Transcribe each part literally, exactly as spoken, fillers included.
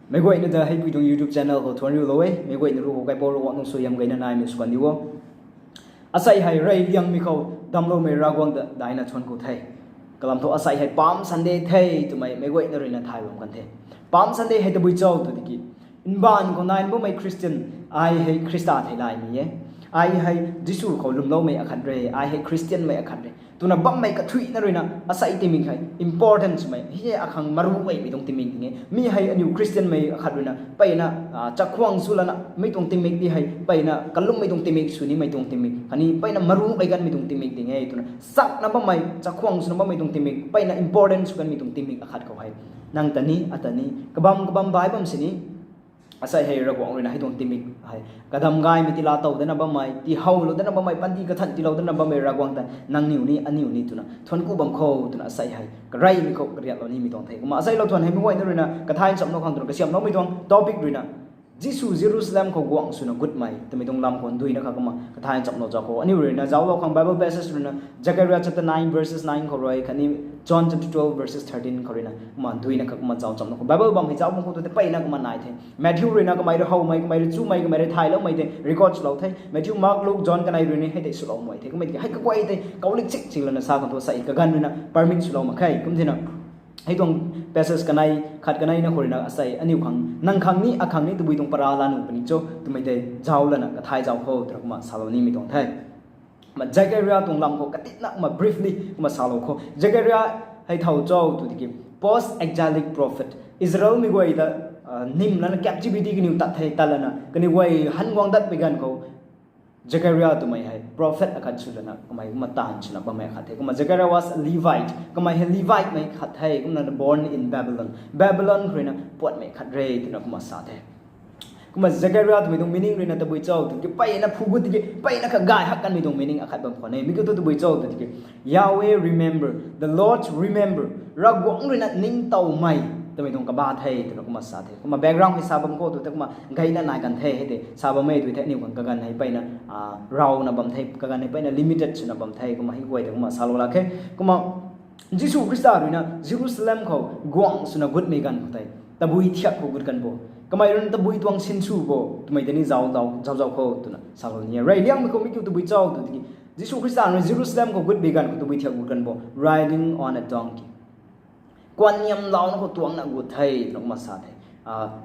Meic guayna ta hei pui tuang YouTube channel khou thuanc riulou e. Meic guayna ruc khou kaipouc Ravguangc nang suaihiam gayna naimei sw kan diu o. Asei hei rey liangmei khou damcloumei Ravguangc ta daina thuanc ku the. Kalam thu asei hei Palm Sunday the twmei meic guayna ruina thay bam kan the. Palm Sunday hei tabui cho tw tiki, mbaanv khou naina bammei Christian, ai hei Khrista theilaymei e. Ai hei Jisu khou lwmloumei akhat re, ai hei Christianmei akhat re twna bammei kathuicna ruina asei tingmik hei important swmei hei akhang maru gaymei tuang tingmik ding e. Mi hei aniu Christianmei akhat ruina mpeyna chakhwang sw lana mei tuang tingmik di hei mpeyna kalummei tuang tingmik sw nimei tuang tingmik khatni mpeyna maru gay ganmei tuang tingmik ding e twna sakna bammei, chakhwang swna bammei tuang tingmik, mpeyna important sw ganmei tuang tingmik akhat khou hei nang ta ni, ata ni, kabam kabam bai bam sini, asei hei Ravguangc ruina hei tuang tingmik hei kadam gaymei tiilou dana bammei, tiihowlou dana bammei, panty kathan tiilou dana bammei Ravguangc ta nangniw ni aniw ni twna thuanc ku bam kho twna asei hei kareymei khou kariatlou nimei tuang the. Kumna aseilou thuanc hei meic guayna ruina kathay nchamlou khang twna kasiamhloumei tuang topic ruina Jisu Jerusalem khou guangc swna gutmei twmei tuang lam khou nduina kha kumna kathay nchamlou zauc khou aniu ruina zauclou khang Bible passage ruina Zechariah chapter nine verses nine khou rui khatni John chapter twelve verses thirteen khou ruina kumna nduina kha kumna zauc nchamlou khou Bible bam hei zauc bam khou tu tei mpeyna kumna nai the. Matthew ruina kamei rui howmei, kamei rui chumei, kamei rui thayloumei tei record swlou the. Matthew, Mark, Luke, John kanei ruina hei tei swloumei the. Kummei tiki hei kaguay tei koulik chik chik lana sa khang thu asei kaganv ruina permit swlou mak khe. Kum thena hei tuang passage kanei khat kaneina khou ruina asei aniu khang, nang khang ni, akhang ni tabui tuang para la nuh puni cho twmei tei zauc lana kathay zauc kho twna kumna salou nimei tuang the. Kumna Zechariah tuang lam khou katitna kumna briefly kumna salou kho. Zechariah hei thow cho tw tiki post exilic prophet, Israelmei guay ta nim lana captivity kaniw tat the, tat lana kaniw guay han guang dat pui ganv khou Zechariah twmei hei prophet akhat sw lana kamei kumna taanv swna bammei akhat the. Kumna Zechariah was a Levite, kamei hei Levitemei khat the, kumna born in Babylon, Babylon khou ruina puatmei khat re twna kumna sa the. Kumna Zechariah twmei tuang meaning ruina tabui cho tw tiki mpeyna phu gut tiki mpeyna kagay hak kanmei tuang meaning akhat bam khwan e. Mi kiu thu tabui cho tw tiki Yahweh remember, the Lord remember, Ravguangc ruina ningtowmei twmei tuang kaba the twna kumna sa the. Kumna background hei sa bam kho tw tei kumna gayna nai kan the hei tei sa bammei tw the aniu khang kaganv hei mpeyna rawna bam the, kaganv hei mpeyna limited swna bam the. Kumna hei guay tei kumna salou lak khe. Kumna Jisu Khrista ruina Jerusalem khou guangc swna gutmei ganv khou tei tabui thiak khou gut kan bo, kamei ruina tabui tuang sinsw bo twmei tei ni zauc zauc kho twna salou ni e. Rey liangmei khou mi kiu tabui cho tw tiki Jisu Khrista ruina Jerusalem khou gutmei ganv khou tabui thiak gut kan bo, riding on a donkey, kuanniamlouna khou tuangcna gut the twna kumna sa the.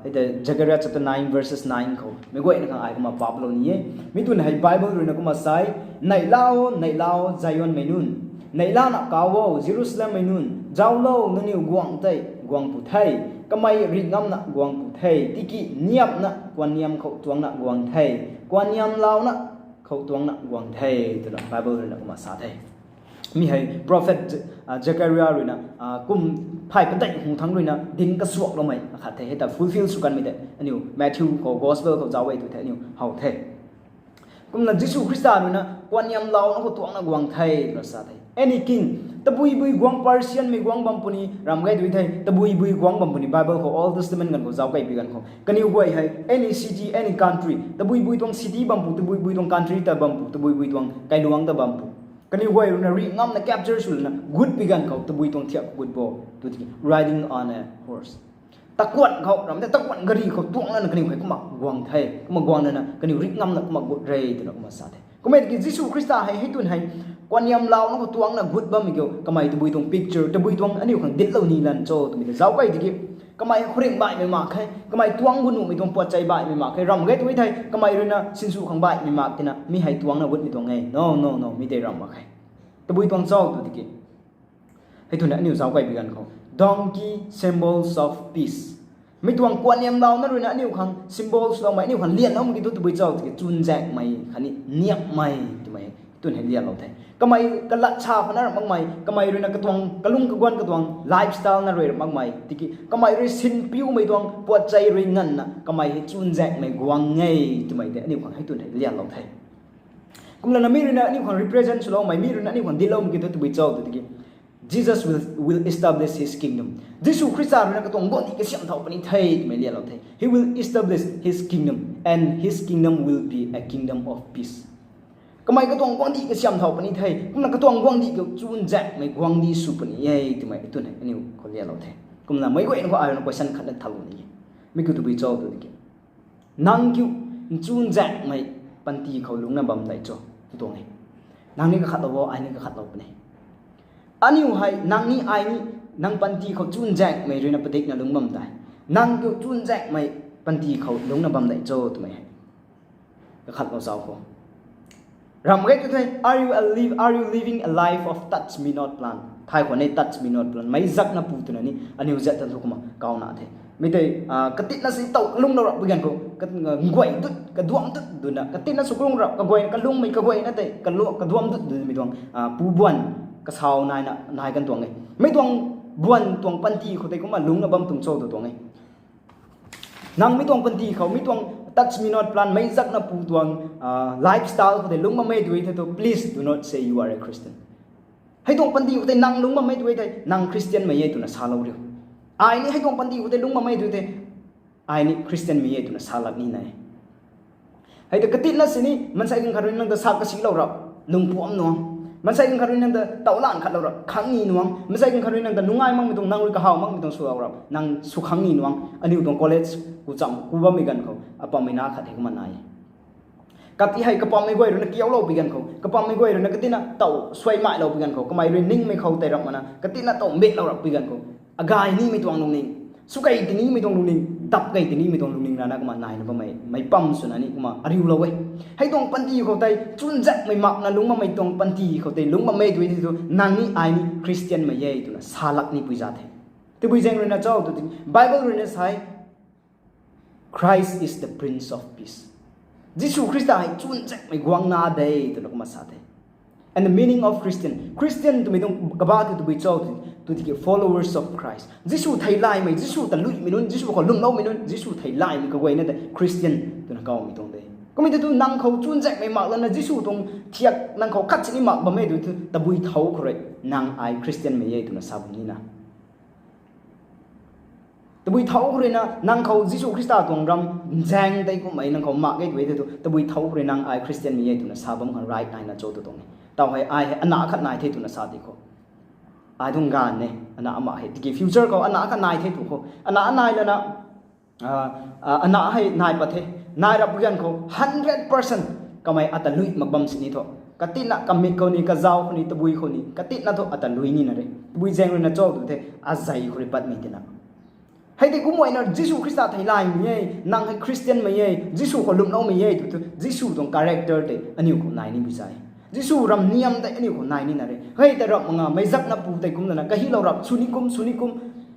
Hei tei Zechariah chapter nine verses nine khou meic guayna khang ai kumna paplou ni e. Mi twn hei Bible ruina kumna sa e, neihlau, neihlau Zionmei nunc, neihlana kau o Jerusalemmei nunc, zauclou, nangniw guangc tei guang pu the, kamei rik ngamna guang pu the, tiki niamna kuanniam khou tuangcna guang the, kuanniamlouna khou tuangcna guang the twna Bible ruina kumna sa the. Mi hei prophet Zechariah ruina kum phay padeih hung thangc ruina dinc kasuakloumei akhat the. Hei ta fulfill sw kanmei tei aniu Matthew khou gospel khou zauc e tw the aniu how the. Kumna Jisu Khrista ruina kuanniamlouna khou tuangcna guang the twna sa the. Any king, tabui bui guangc, Persianmei guangc bam puni ram gay tw the, tabui bui guangc bam puni Bible khou Old Testament ganv khou zauc key pui ganv khou kaniw guay hei any city, any country, tabui bui tuang city bam pu, tabui bui tuang country ta bam pu, tabui bui tuang kailuangc ta bam pu, kaniw guay ruina rik ngamna capture sw lana gut pui ganv khou tabui tuang thiak gut bo tw tiki riding on a horse, takuanh khou ram tei takuanh gari khou tuang lana kaniw hei kumna guang the. Kumna guang lana kaniw rik ngamna kumna gut re twna kumna sa the. Kummei tiki Jisu Khrista hei hei twn hei kuanniamlouna khou tuangcna gut bammei kiu kamei tabui tuang picture, tabui tuang aniu khang dinclou ni lan cho twmei tei zauc key tiki kamei khouringh baihmei mak khe, kamei tuang gut nuhmei tuang puatchei baihmei mak khe, ram gay tw thei kamei ruina sinsw khang baihmei mak tina mi hei tuangcna gutmei tuang e. No, no, no, mi tei ram mak khe. Tabui tuang cho tw tiki hei twn aniu zauc key pui ganv khou donkey, symbols of peace. Mi tuang kuanniamlouna ruina aniu khang symbols loumei, aniu khang lianloumei kiu thu tabui cho tiki chunzaekmei khatni niamhmei twmei twn hei lianlou the. Kamei kalat sa khou na ram makmei, kamei ruina katuang kalung kaguan katuang lifestyle na rui ram makmei tiki kamei rui sinpiumei tuang puatchei rui nganvna kamei hei chunzaekmei guang e twmei tei aniu khang hei twn hei lianlou the. Kumlana mi ruina aniu khang represent swloumei, mi ruina aniu khang dincloumei kiu thu tabui cho tw tiki Jesus will, will establish his kingdom. Jisu Khrista ruina katuang guangcdic kasiamh thau puni the twmei lianlou the. He will establish his kingdom, and his kingdom will be a kingdom of peace. Kamei katuang guangcdic kasiamh thau puni the, kumna katuang guangcdic kiu chunzaekmei guangcdic sw puni e twmei twn hei aniu khou lianlou the. Kumna meic guayna khou ai ruina question khatna thalou ni e. Mi kiu tabui cho tu tiki, nang kiu nchunzaenghmei panty khou lungcna bam tei cho, tw tuang e. Nang ni kakhatlou o, ai ni kakhatlou puni. Aniu hei, nang ni ai ni, nang panty khou nchunzaenghmei ruina padikna lungc bam tei, nang kiu nchunzaenghmei panty khou lungcna bam tei cho twmei hei kakhatlou zauc khou, ramh ge tu the, are you a live, are you living a life of touch me not plan? Thay khou ni touch me not plan, meic zakna pu twna ni aniu zat tan thu kumna kauna the. Mi tei katitna si tow kalungclou rap pui ganv khou, nguay dut kaduam dut duna katitna sw kalung rap, kaguayna kalungmei kaguayna tei kaduam dut dunmei tuang pu buan kasau naina nai kan tuang e. Mi tuang buan tuang panty khou tei kumna lungcna bam tuang cho tu tuang e. Nang mi tuang panty khou, mi tuang touch me not plan, meic zakna pu tuang lifestyle khou tei lungc bammei tu e thei tu, please do not say you are a Christian. Hei tuang panty khou tei nang lungc bammei tu e thei nang Christian mei e twna salou riu. Ai ni hei tuang panty khou tei lungc bammei tu e thei, ai ni Christian mei e twna salak nina e. Hei ta katitna sini maansei ganv khat rui nang ta sa kasilou rap lungpuam nuang, maansei ganv khat rui nang ta taulan khatlou rap khang ni nuang, maansei ganv khat rui nang ta nungai makmei tuang, nang rui kahaw makmei tuang swlou rap nang sw khang ni nuang. Aniu tuang college ku cham ku bammei ganv khou apammei na khat hei kumna nai e. Kati hei kapammei guay ruina kiaulou pui ganv khou, kapammei guay ruina katitna tow suaimaihlou pui ganv khou, kamei rui ningmei khou tei rap mana katitna tow mbehlou rap pui ganv khou, agay nimei tuang lungning, swkei tinimei tuang lungning, dap kei tinimei tuang lungning rana kumna naina bammei meic pam swna ni kumna ariulou e. Hei tuang panty khou tei nchunzaenghmei makna lungc bammei tuang panty khou tei lungc bammei tu e thei tu, nang ni ai ni Christian mei e twna salak ni pui za the. Tabui zaeng ruina cho tu ti, Bible ruina sa e, Christ is the Prince of Peace. Jisu Khrista hei nchunzaenghmei guangna de twna kumna sa the. And the meaning of Christian, Christian twmei tuang kaba tu tabui cho tu tiki, followers of Christ. Jisu theilaymei, Jisu ta luimei nunc, Jisu khou lwmloumei nunc, Jisu theilaymei kaguayna tei Christian twna kawmei tuang de. Kumna tu nang khou nchunzaenghmei mak lana Jisu tuang thiak nang khou khat sini mak bammei tu tu tabui thau khou rui nang ai Christian mei e twna sa bam nina. Tabui thau khou ruina nang khou Jisu Khrista tuang ram nzaeng tei kummei nang khou mak ge tu e thei tu, tabui thau khou rui nang ai Christian mei e twna sa bam khang right naina cho tu tuang e. Tau hei ai hei ana khat nai the twna sa di khou, ai tuang ganv e, ana ama hei tiki future khou ana khat nai the tu khou, ana anai lana ana hei nai pat the. Nai rap pui ganv khou hundred percent kamei ata lui mak bam sini thu, katitna kamik khou ni, kazau khou ni, tabui khou ni katitna thu ata lui nina re. Tabui zaeng ruina cho tu the, azei khou rui patmei tina. Hei tei kumna Jisu Khrista theilaymei e, nang hei Christian mei e, Jisu khou lwmloumei e tu tu, Jisu tuang character tei aniu khou nai ni bui zai. Jisu ram niam tei aniu khou nai nina re. Hei tei rap manga meic zakna pu tei kum lana kahilou rap, sw ni kum, sw ni kum,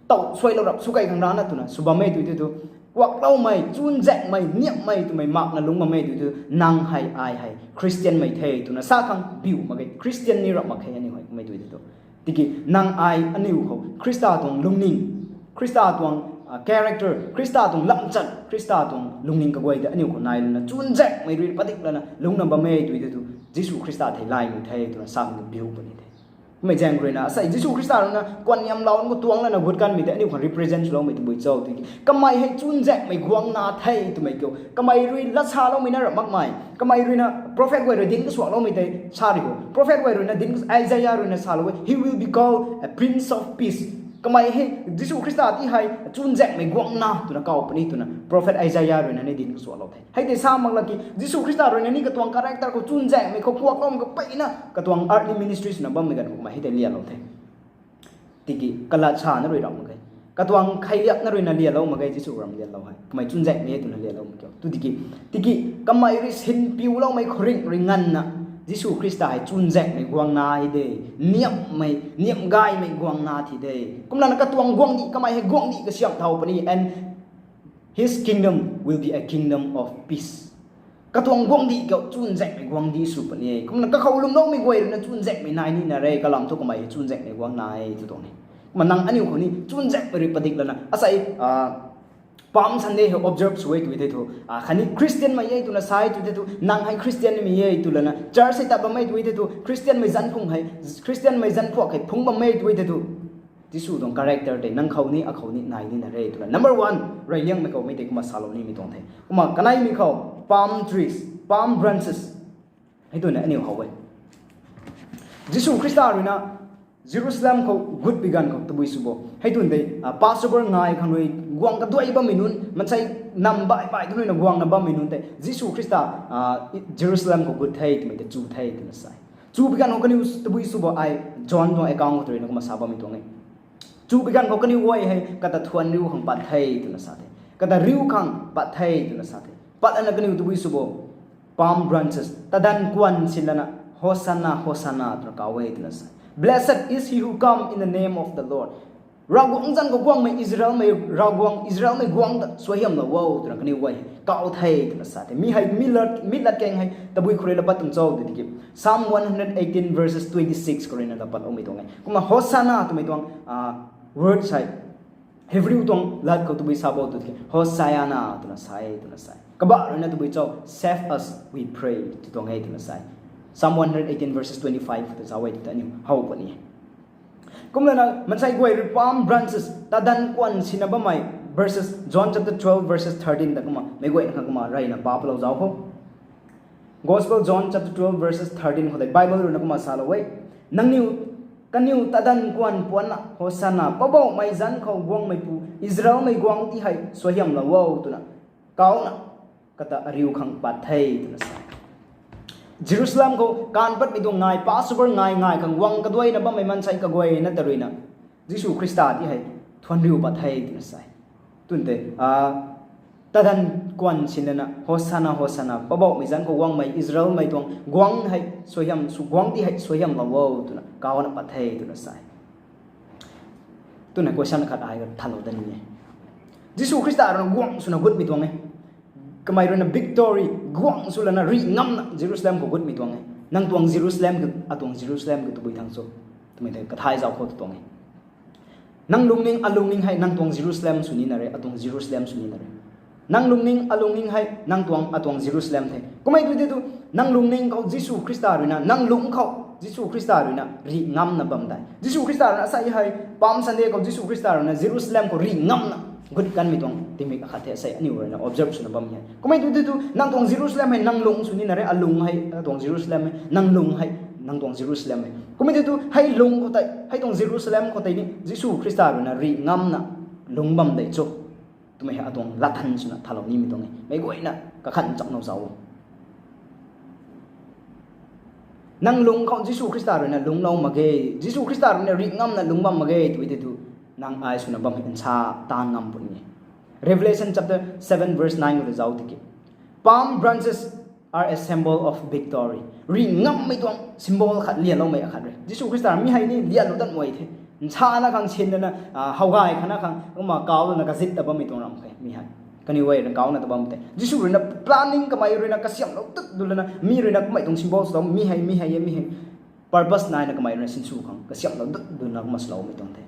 tow suailou rap, swkei khang rana twna sw bammei tu tei tu, kuakloumei, nchunzaenghmei, niamhmei twmei makna lungc bammei tu tu, nang hei ai hei Christian mei the twna sa khang biu mak ge, Christian ni rap mak khe aniu hei kummei tu tei tu. Tiki nang ai aniu khou Khrista tuang lungning, Khrista tuang character, Khrista tuang lamchat, Khrista tuang lungning kaguay tei aniu khou nai lana nchunzaenghmei rui padik lana lungcna bammei tu tei tu, Jisu Khrista theilaymei the twna sa khang biu puni the. Mei zaeng ruina asei Jisu Khrista ruina kuanniamlou khou tuang lana gut kanmei tei aniu khang represent swloumei tabui cho tiki, kamei hei nchunzaenghmei guangna the twmei kiu, kamei rui lat saloumei na rap makmei, kamei ruina prophet guay rui dinc kasuakloumei tei sa ri khou, prophet guay ruina dinc, Isaiah ruina salou e, he will be called a Prince of Peace. Kamei hei Jisu Khrista ti hei nchunzaenghmei guangna twna kaw puni twna prophet Isaiah ruina ni dinc kasuaklou the. Hei tei sa mak laki Jisu Khrista ruina ni katuang character khou nchunzaenghmei khou kuaklou mak kapeyna katuang earthly ministry swna bammei ganv khou kamei hei tei lialou the. Tiki kalat sana rui rap mak ge, katuang kheiliakna ruina lialou mak ge, Jisu ram lialou hei kamei nchunzaenghmei e twna lialou mak kiu tu tiki, tiki kamei rui sinpiuloumei khouringh rui nganvna Jisu Khrista hei nchunzaenghmei guangna hei de, niamhmei, niamh gaymei guangna thi de. Kumlana katuang guangcdic, kamei hei guangcdic kasiamh thau puni, and his kingdom will be a kingdom of peace. Katuang guangcdic khou nchunzaenghmei guangcdic sw puni e. Kumna kakhou lwmloumei guay ruina nchunzaenghmei nai nina re, kalam thu kamei hei nchunzaenghmei guangna e tu tuang e. Kumna nang aniu khou ni nchunzaenghmei rui padik lana asei Palm Sunday hei observe sw e tu tei thu, khatni Christian mei e twna sa e tu tei thu, nang hei Christian mei e tw lana church hei tat bammei tu tei thu, Christian mei zanc phung hei, Christian mei zanc phuak hei phungc bammei tu tei thu, Jisu tuang character tei nang khou ni, akhou ni nai nina re twna number one reyliangmei khou mei tei kumna salou nimei tuang the. Kumna kaneimei khou palm trees, palm branches hei twna aniu how e. Jisu Khrista ruina Jerusalem khou gutpui ganv khou tabui sw bo hei twn tei Passover ngai khang rui guang kaduai bammei nunc, maansei nam baih baih tu ruina guangna bammei nunc tei Jisu Khrista, ah, Jerusalem khou gut the twmei tei chu the twna sa e. Chu pi ganv khou kaniw tabui sw bo ai John tuang account khou tei ruina kumna sa bammei tuang e. Chu pi ganv khou kaniw guay hei kata thuan riu khang pat the twna sa the. Kata riu khang pat the twna sa the. Pat lana kaniw tabui sw bo palm branches, tadan kuan sin lana, Hosanna, Hosanna twna kau e twna sa. Blessed is he who come in the name of the Lord. Ravguangc zanc khou guangmei Israelmei Ravguangc, Israelmei guangc ta suaihiamlou o twna kaniw guay hei kau the twna sa the. Mi hei, mi lat, mi lat keng hei tabui khou rui la pat tuang cho tw tiki, Psalm one hundred eighteen verses twenty six khou ruina la pat loumei tuang e. Kumna Hosanna twmei tuang, ah, word hei Hebrew tuang lat khou tabui sa bo tw tiki, Hosanna twna sa e, twna sa e. Kabah ruina tabui cho, save us, we pray, tw tuang e twna sa e. Psalm one hundred eighteen verses twenty five khou ta zauc e tw ta aniu how puni e. Kumlana maansei guay rui palm branches, tadan kuan sina bammei, verses, John chapter twelve verses thirteen ta kumna meic guayna khang kumna reyna pa palou zauc khou. Gospel John chapter twelve verses thirteen khou tei Bible ruina kumna salou e. Nangniw, kaniw tadan kuan puanna, Hosanna, Poubauhmei zanc khou guangmeipu, Israelmei guangc ti hei suaihiamlou o twna kauna kata ariu khang pat the twna sa. Jerusalem khou kaanv patmei tuang ngai, Passover ngai ngai khang guang kaduaina bammei maansei kaguayna ta ruina Jisu Khrista ti hei thuan riu pat the twna sa e. Tun tei, ah, tadan kuan sin lana, Hosanna, Hosanna, Poubauhmei zanc khou guangmei Israelmei tuang guangc hei suaihiam, sw guangc ti hei suaihiamlou o twna kauna pat the twna sa e. Twna question khat ai thalou dat ni e. Jisu Khrista ruina guangc swna gutmei tuang e. Kamei ruina victory, guangc sw lana rih ngamna Jerusalem khou gutmei tuang e. Nang tuang Jerusalem, atuang Jerusalem khou tabui thang cho twmei tei kathai zauc khou tw tuang e. Nang lungning, alungning hei nang tuang Jerusalem sw nina re, atuang Jerusalem sw nina re. Nang lungning, alungning hei nang tuang, atuang Jerusalem the. Kummei tw tei tu, nang lungning khou Jisu Khrista ruina, nang lung khou Jisu Khrista ruina rih ngamna bam dai. Jisu Khrista ruina asei hei, Palm Sunday khou Jisu Khrista ruina Jerusalem khou rih ngamna gut kanmei tuang tingmik akhat the, asei aniu ruina observe swna bam e. Kummei tw tei tu, nang tuang Jerusalem hei nang lung sw nina re, alung hei atuang Jerusalem e, nang lung hei nang tuang Jerusalem e. Kummei tei tu, hei lung khou tei, hei tuang Jerusalem khou tei ni Jisu Khrista ruina rih ngamna lungc bam dei cho twmei hei atuang lathan swna thalou nimei tuang e. Meic guayna kakhan chaknou zauc o. Nang lung khou Jisu Khrista ruina lungclou mak ge, Jisu Khrista ruina rih ngamna lungc bam mak ge tw tei tu, nang ai swna bam hei nsa taanv ngam puni e. Revelation chapter seven verse nine khou tei zauc tiki, Palm branches are a symbol of victory. Rih ngammei tuang symbol khat lianloumei akhat re. Jisu Khrista mi hei ni lianlou dat mei the. Nsana khang sin lana, ah, how gay khana khang kumna kau lana kazit ta bammei tuang ram khe mi hei. Kaniw guay ruina kauna ta bam tei, Jisu ruina planning, kamei ruina kasiamhlou dat du lana, mi ruina kummei tuang symbol swlou, mi hei, mi hei, mi hei purpose naina kamei ruina sinsw khang kasiamhlou dat duna kumna swloumei tuang the.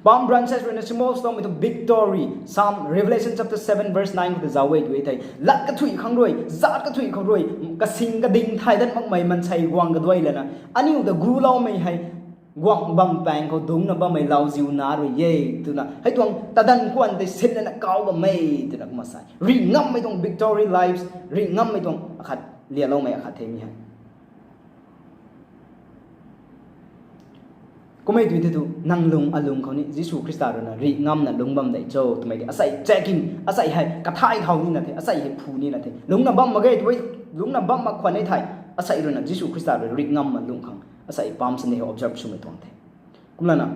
Palm branches ruina symbol swloumei tuang victory. Psalm, Revelation chapter seven verse nine khou ta zauc e tw e thei, lat kathuic khang rui, zat kathuic khang rui, kasing kading thay dat makmei maansei guang kaduai lana, aniu ta guloumei hei guang bam paeng khou dungcna bammei lauziu na rui e twna, hei tuang tadan kuan tei sin lana kau bam e twna kumna sa e. Rih ngammei tuang victory lives, rih ngammei tuang akhat lianloumei akhat the mi hei. Kummei tw tei tu, nang lung alung khou ni Jisu Khrista ruina rih ngamna lungc bam dei cho twmei tei asei checking, asei hei kathai thau nina the, asei hei phu nina the. Lungcna bam mak ge tw e, lungcna bam mak khwan e thei, asei ruina Jisu Khrista rui rih ngamna lungc khang asei Palm Sunday hei observe swmei tuang the. Kumlana,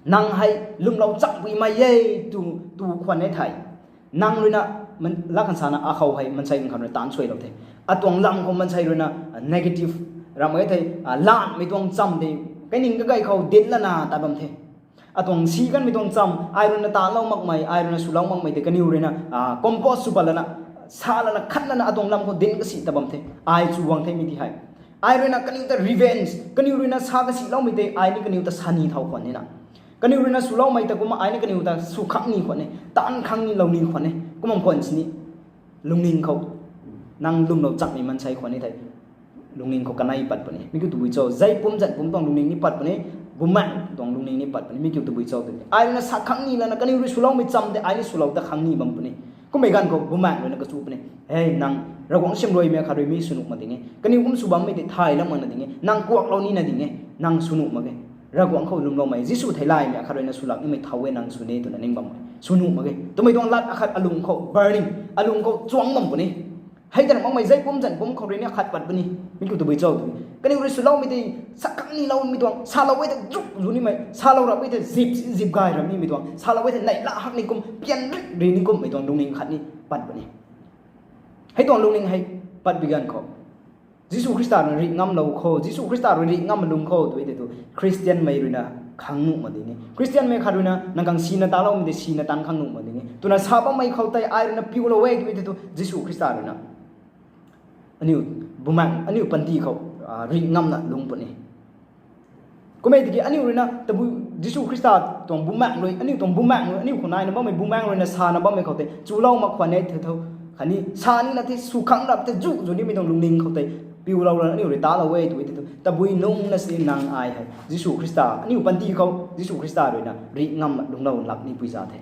nang hei lwmlou chakpuimei e tw, tw khwan e thei, nang ruina, man, lat khan sana akhou hei maansei khan ruina taanc suailou the. Atuang lam khou maansei ruina, ah, negative ram e thei, ah, lanmei tuang cham tei, kaining kagay khou dinc lana tat bam the. Atuang si kanmei tuang cham, ai ruina taanclou makmei, ai ruina swlou makmei tei kaniw ruina, ah, compose sw pat lana, sa lana, khat lana atuang lam khou dinc kasi tat bam the. Ai chu guang the mi ti hei. Ai ruina kaniw ta revenge, kaniw ruina sa kasiloumei tei ai ni kaniw ta sa ni thau khwan nina. Kaniw ruina swloumei ta kumna ai ni kaniw ta sw khang ni khwan e, taanc khang ni lou ni khwan e. Kumna khwan sini, lungning khou nang lwmlou chakmei maansei khwan e thei, lungning khou kanei pat puni. Mi kiu tabui cho, zei pum zan pum tuang lungning ni pat puni, bumaengh tuang lungning ni pat puni. Mi kiu tabui cho tei, ai ruina sa khang ni lana kaniw rui swloumei cham tei ai ni swlou ta khang ni bam puni. Kummei ganv khou bumaengh ruina kachu puni, hei nang, Ravguangc siamruaimei akhat rui mi sw nuh mak ding e, kaniw kum sw bammei tei thay lam makna ding e, nang kuaklou nina ding e, nang sw nuh mak ge. Ravguangc khou lwmloumei, Jisu theilaymei akhat ruina swlak nimei thau e, nang sw ni twna ning bam e. sw nuh mak ge twmei tuang lat akhat alung khou burning, alung khou chuang bam puni. Hei tana makmei zai pum zan pum khou rui ni akhat pat puni. Mi kiu tabui cho tw, kaniw rui swloumei tei, sa kangni loumei tuang, salou e tei zuk zu nimei, salou rap e tei zip zip gay ram nimei tuang, salou e tei neihla hak ni kum, pian rik ri ni kummei tuang lungning khat ni pat puni. Hei tuang lungning hei pat bi ganv khou, Jisu Khrista rui ri ngamlou khou, Jisu Khrista rui ri ngam lung khou tw e tei tu, Christian mei rui na khang nuh mak ding e. Christian mei khat rui na nang khang sina taloumei tei sina tan khang nuh mak ding e. Twna sa bammei khou tei ai rui na piulou e tw e tei tu, Jisu Khrista rui na aniu bumaeng, aniu panty khou ri ngamna lung puni. Kum e tiki aniu rui na tabui, Jisu Khrista tuang bumaeng rui, aniu tuang bumaeng rui, aniu khou naina bammei bumaeng rui na sana bammei khou tei chulou mak khwan e the tho. Khatni sa nina the, sw khang rap the, zu zu nimei tuang lungning khou tei piulou lana aniu rui talou e tw e tei tu, tabui nungc na si nang ai hei Jisu Khrista, aniu panty khou Jisu Khrista rui na ri ngamna lungclou lak ni pui za the.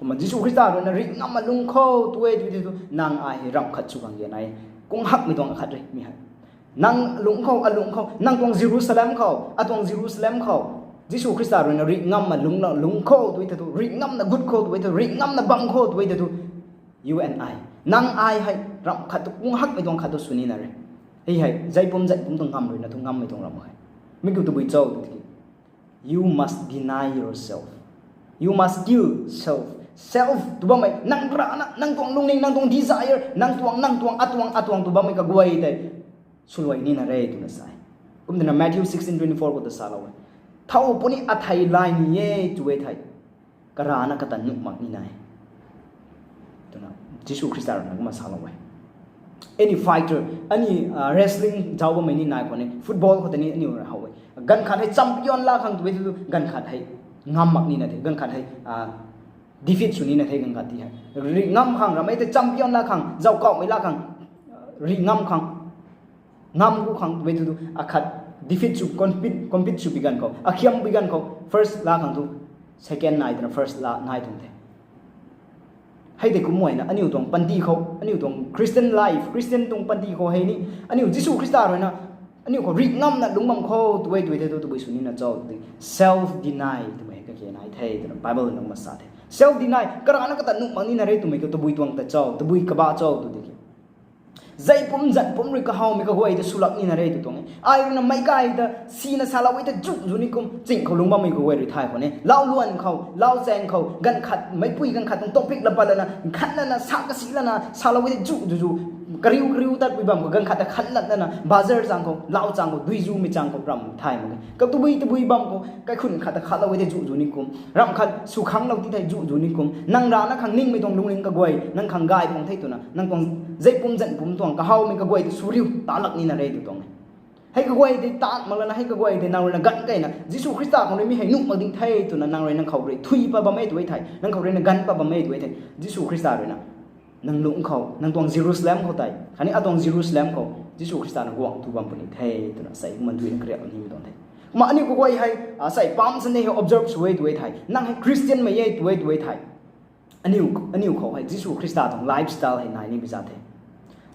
Kumna Jisu Khrista rui na ri ngamna lung khou tw e tw e tei tu, nang ai hei ramh khat sw khang ge nai, kung hakmei tuang akhat rui mi hei. Nang lungc khou, alungc khou, nang tuang Jerusalem khou, atuang Jerusalem khou, Jisu Khrista rui na ri ngamna lungclou lung khou tw e tei tu, ri ngamna gut khou tw e tei tu, ri ngamna bam khou tw e tei tu, you and I, nang ai hei ramh khat tu, kung hakmei tuang khat tu sw nina re. Hei hei zai pum zai pum tuang ngam rui na tu ngammei tuang ramh hei. Mi kiu tabui cho tw tiki, you must deny yourself. You must kill self. Self tw bammei, nang rana, nang tuang lungning, nang tuang desire, nang tuang, nang tuang, atuang, atuang tw bammei kaguay tei swluai nina re twna sa e. Kum twna Matthew sixteen twenty-four khou ta salou e. Thow puni athei lai ni e tw e thei, karana kata nuh mak nina e twna Jisu Khrista rui na kumna salou e. Any fighter, aniu wrestling zauc bammei ni nai khwan e, football khou tei ni aniu rui how e. Ganv khat hei champion laa khang tw e tei tu, ganv khat hei ngam mak nina the, ganv khat hei defeat sw nina the, ganv khat ti hei ri ngam khang, ramei tei champion laa khang, zauc kauhmei laa khang, ri ngam khang, ngam gu khang tw e tei tu, akhat defeat sw, compete, compete sw bi ganv khou, akhiam bi ganv khou first laa khang tu second nai twna first laa nai tuang the. Hei tei kumna na aniu tuang panty khou, aniu tuang Christian life, Christian tuang panty khou hei ni, aniu Jisu Khrista rui na aniu khou ri ngamna lungc bam khou tw e tw e tei tu, tabui sw nina cho tw tiki, self deny twmei kake nai the twna Bible na kumna sa the. Self deny, karana kata nuh mak nina re twmei khou tabui tuang ta cho, tabui kaba cho tw tiki, zai pum zan pum rui kahawmei kaguay ta swlak nina re tw tuang e. Ai rui na meic kai ta sina salou e tei zu zu ni kum, ching khou lungc bammei kaguay rui thay khwan e. Lau luan khou, lau chaeng khou, ganv khat, meicpui ganv khat tuang topic la pat lana, khat lana, sa kasi lana, salou e tei zu zu zu, kariu kariu tatpui bam khou, ganv khat ta khat lat lana, bazar chang khou, lau chang khou, dui zumei chang khou ram thay mak e. Kau tabui tabui bam khou, kaikhun khat ta khatlou e tei zu zu ni kum, ramh khat sw khanglou ti thei zu zu ni kum, nang rana khang ningmei tuang lungning kaguay, nang khang gay tuang the twna, nang tuang zai pum zan pum tuang kahawmei kaguay ta sw riu, talak nina re tw tuang e. Hei kaguay tei tat mak lana, hei kaguay tei nang rui na ganv keyna, Jisu Khrista khou rui mi hei nuh mak ding the twna, nang rui nang khou rui thui pat bam e tw e thei, nang khou rui na ganv pat bam e tw e thei, Jisu Khrista rui na nang lungc khou, nang tuang Jerusalem khou tei, khatni atuang Jerusalem khou Jisu Khrista na guangc tu bam puni the twna sei kumna duina kariak nimei tuang the. Kumna aniu kaguay hei, sei Palm Sunday hei observe sw e tw e thei, nang hei Christian mei e tw e tw e thei, aniu, aniu khou hei Jisu Khrista tuang lifestyle hei nai ni pui za the.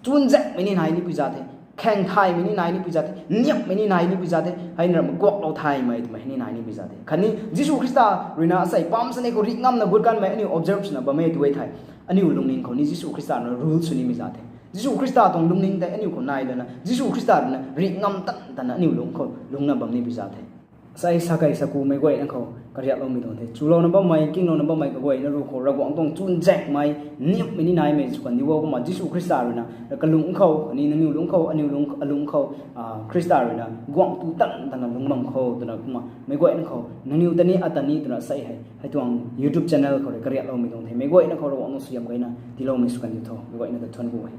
Chunzaekmei ni nai ni pui za the. Khaeng thaymei ni nai ni pui za the. Niapmei ni nai ni pui za the. Hei na ram guaklou thaymei twmei hei ni nai ni pui za the. Khatni Jisu Khrista rui na sei Palm Sunday khou ri ngamna gut kanmei aniu observe swna bam e tw e thei, aniu lungning khou ni Jisu Khrista na rule sw nimei za the. Jisu Khrista tuang lungning tei aniu khou nai lana, Jisu Khrista rui na ri ngam tan tana aniu lungc khou lungcna bam ni pui za the. Sei sa kei sa kumei guayna khou kariakloumei tuang the. Chulouna bammei, kinglouna bammei kaguayna ruc khou Ravguangc tuang chunzaekmei, niapmei ni naimei sw kan di o. Kumna Jisu Khrista rui na kalungc khou, khatni nangniw lungc khou, aniu lungc, alungc khou, Khrista rui na guangc tu tan tana lungc bam khou twna kumna meic guayna khou nangniw ta ni, ata ni twna sei hei, hei tuang YouTube channel khou rui kariakloumei tuang the. Meic guayna khou Ravguangc tuang suaihiam gayna tiiloumei sw kan di tho. Meic guayna ta thuanc ku e.